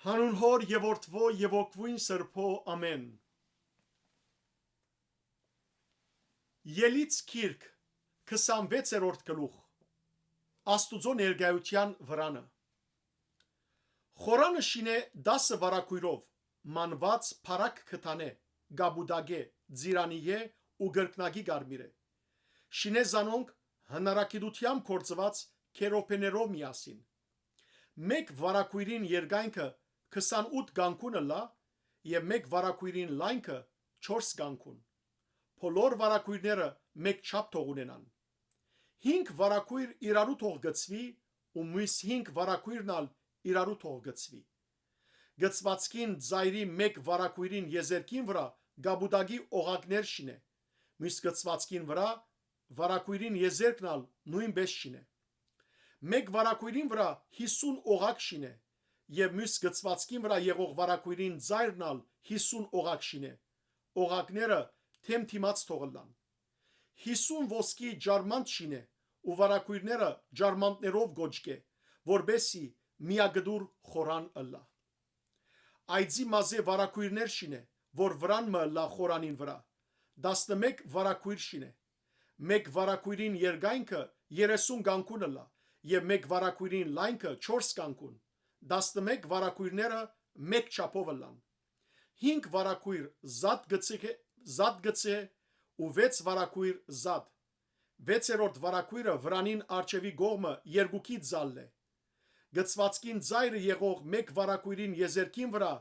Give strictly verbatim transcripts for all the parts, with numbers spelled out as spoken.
Հանուն Հօր եւ Որդւոյ եւ Հոգւոյն Սրբոյ, ամէն։ Ելից գիրք, քսանվեցերորդ գլուխ։ Աստուծոյ ներկայութեան վրանը։ Խորանը շինէ տասը վարագոյրով, մանուած փառակ կը տանէ, կապուտակէ, ծիրանիէ ու կրկնակի կարմիրէ։ Շինէ զանոնք հնարագիտութեամբ գործուած քերոբեներով միասին։ Մէկ վարագոյրին երկայնքը քսանութ կանգուն ըլլայ եւ մէկ վարագոյրին լայնքը չորս կանգուն։ Բոլոր վարագոյրները մէկ չափ թող ունենան։ Հինգ վարագոյր իրարու թող գցուի ու միւս հինգ վարագոյրն ալ իրարու թող գցուի։ Գցուածքին ծայրի մէկ վարագոյրին եզերքին վրայ կապուտակի օղակներ շինէ, միւս գցուածքին վրայ վարագոյրին եզերքն ալ նոյնպէս շինէ։ Մէկ վարագոյրին վրայ յիսուն օղակ շինէ եւ միւս գցուածքին վրայ եղող վարագոյրին ծայրն ալ յիսուն օղակ շինէ։ Օղակները դէմ դիմաց թող ըլլան։ Յիսուն ոսկի ջարմանդ շինէ ու վարագոյրները ջարմանդներով կոչկէ, որպէս զի միակտուր խորան ըլլայ։ Այծի մազէ վարագոյրներ շինէ, որ վրան մը ըլլայ խորանին վրայ, տասնմէկ վարագոյր շինէ։ Մէկ վարագոյրին երկայնքը երեսուն կանգուն ըլլայ եւ մէկ վարագոյրին լայնքը չորս կանգուն, տասնմէկ վարագոյրները մէկ չափով ըլլան։ Հինգ վարագոյր զատ գցի, զատ գցէ ու վեց վարագոյր զատ։ Վեցերորդ վարագոյրը վրանին առջեւի կողմը երկուքի ծալլէ։ Գցուածքին ծայրը եղող մէկ վարագոյրին եզերքին վրայ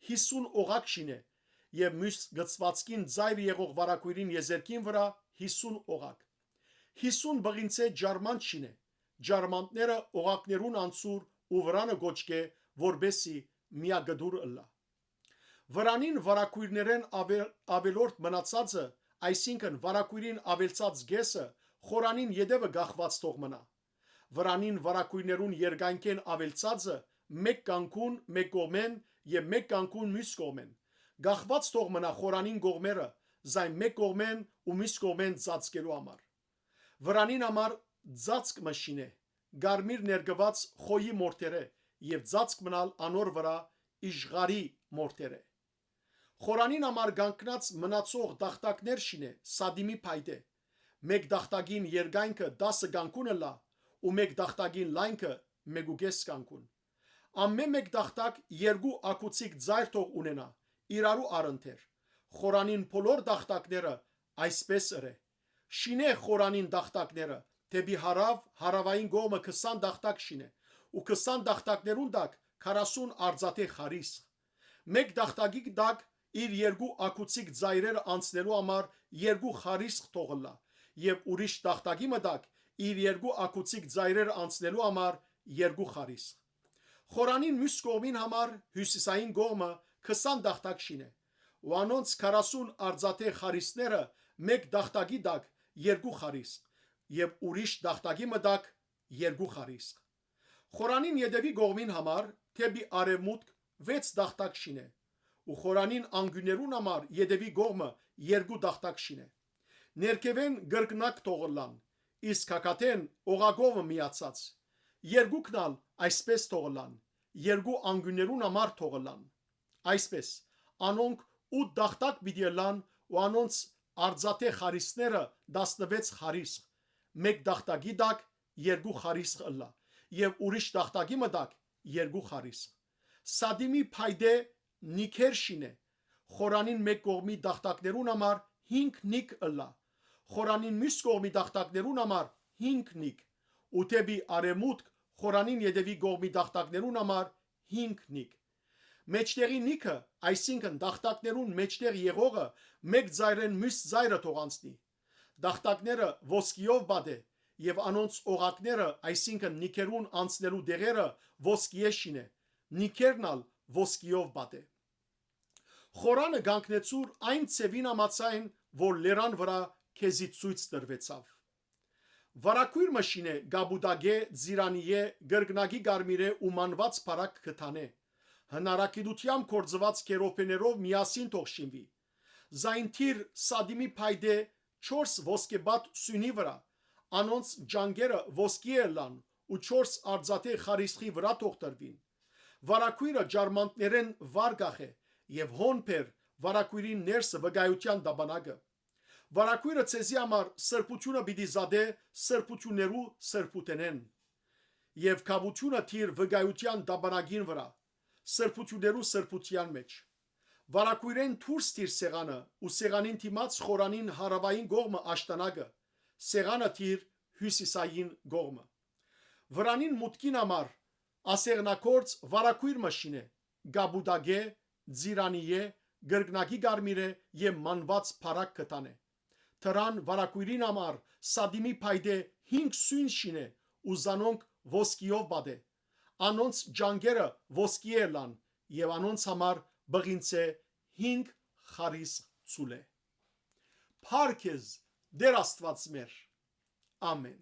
յիսուն օղակ շինէ եւ միւս գցուածքին ծայրը եղող վարագոյրին եզերքին վրայ յիսուն օղակ։ Յիսուն բղինցէ ջարմանդ շինէ, ջարմանդները օղակներուն անցուր ու վրանը կոչկէ, որպէս զի միակտուր ըլլայ։ Վրանին վարագոյրներէն ավել-, ավելորդ մնացածը, այսինքն վարագոյրին ավելցած կէսը, խորանին ետեւը կախուած թող մնայ։ Վրանին վարագոյրներուն երկայնքէն ավելցածը մէկ կանգուն մէկ կողմէն եւ մէկ կանգուն միւս կողմէն, կախուած թող մնայ խորանին կողմերը, զայն մէկ կողմէն ու միւս կողմէն ծածկելու համար։ Վրանին համար ծածկ մը շինէ, կարմիր ներկուած խոյի մորթերէ եւ ծածկ մը ալ անոր վրայ իշխարի մորթերէ։ Խորանին համար կանգնած մնացող տախտակներ շինէ սատիմի փայտէ։ Մէկ տախտակին երկայնքը տասը կանգուն ըլլայ ու մէկ տախտակին լայնքը մէկուկէս կանգուն։ Ամէն մէկ տախտակ երկու ակուցիկ ծայր թող ունենայ, իրարու առընթեր։ Խորանին բոլոր տախտակները այսպէս ըրէ։ Շինէ խորանին տախտակները, դէպի հարաւ, հարաւային կողմը քսան տախտակ շինէ ու քսան տախտակներուն տակ քառասուն արծաթէ խարիսխ։ Մէկ տախտակի տակ իր երկու ակուցիկ ծայրերը անցնելու համար երկու խարիսխ թող ըլլայ եւ ուրիշ տախտակի մը տակ իր երկու ակուցիկ ծայրերը անցնելու համար երկու խարիսխ։ Խորանին միւս կողմին համար հիւսիսային կողմը քսան տախտակ շինէ ու անոնց քառասուն արծաթէ խարիսխները մէկ տախտակի տակ երկու խարիսխ եւ ուրիշ տախտակի մը տակ երկու խարիսխ։ Խորանին ետեւի կողմին համար դէպի արեւմուտք վեց տախտակ շինէ ու խորանին անկիւներուն համար ետեւի կողմը երկու տախտակ շինէ։ Ներքեւէն կրկնակ թող ըլլան, իսկ հակատէն օղակովը միացած։ Երկուքն ալ այսպէս թող ըլլան, երկու անկիւներուն համար թող ըլլան։ Այսպէս, անոնք ութ տախտակ պիտի ըլլան ու անոնց արծաթէ խարիսխները տասնվեց խարիսխ, մէկ տախտակի տակ երկու խարիսխ ըլլայ եւ ուրիշ տախտակի մը տակ երկու խարիսխ։ Սատիմի փայտէ նիքեր շինէ, խորանին մէկ կողմի տախտակներուն համար հինգ նիք ըլլայ, խորանին միւս կողմի տախտակներուն համար հինգ նիք, ու դէպի արեւմուտք խորանին ետեւի կողմի տախտակներուն համար հինգ նիք։ Մէջտեղի նիքը, այսինքն տախտակներուն մէջտեղ եղողը, մէկ ծայրէն միւս ծայրը թող անցնի։ Տախտակները ոսկիով պատէ եւ անոնց օղակները, այսինքն նիքերուն անցնելու տեղերը ոսկիէ շինէ, նիքերն ալ ոսկիով պատէ։ Խորանը կանգնեցուր այն ձեւին համաձայն, որ լերան վրայ քեզի ցոյց տրուեցաւ։ Վարագոյր մը շինէ կապուտակէ, ծիրանիէ, կրկնակի կարմիրէ ու մանուած փառակ կտանէ։ Հնարագիտութեամբ գործուած քերոբեներով միասին թող շինուի։ Զայն դիր սատիմի փայտէ չորս ոսկեպատ սիւնի վրայ, անոնց ճանկերը ոսկի ըլլան ու չորս արծաթէ խարիսխի վրայ թող տրուին։ Վարագոյրը ճարմանտներէն վար կախէ եւ հոն բեր վարագոյրին ներսը վկայութեան տապանակը։ Վարագոյրը ձեզի համար սրբութիւնը պիտի զատէ սրբութիւններու սրբութենէն, եւ գաւութիւնը դիր վկայութեան տապանակին վրայ, սրբութիւններու սրբութեան մէջ։ Վարագոյրէն դուրս դիր սեղանը ու սեղանին դիմաց խորանին հարաւային կողմը աշտանակը, սեղանը դիր հիւսիսային կողմը։ Վրանին մուտքին համար ասեղնագործ վարագոյր մը շինէ, կապուտակէ, ծիրանիէ, կրկնակի կարմիրէ եւ մանուած բարակ կտանէ։ Դրան վարագոյրին համար սատինի փայտէ հինգ սոյն շինէ ու զանոնք ոսկիով պատէ։ Անոնց ճանկերը ոսկիէ ըլլան եւ անոնց համար պղինցէ հինգ խարիսխ ցուլէ։ Փառք քեզ, Տէր Աստուած մեր։ Ամէն։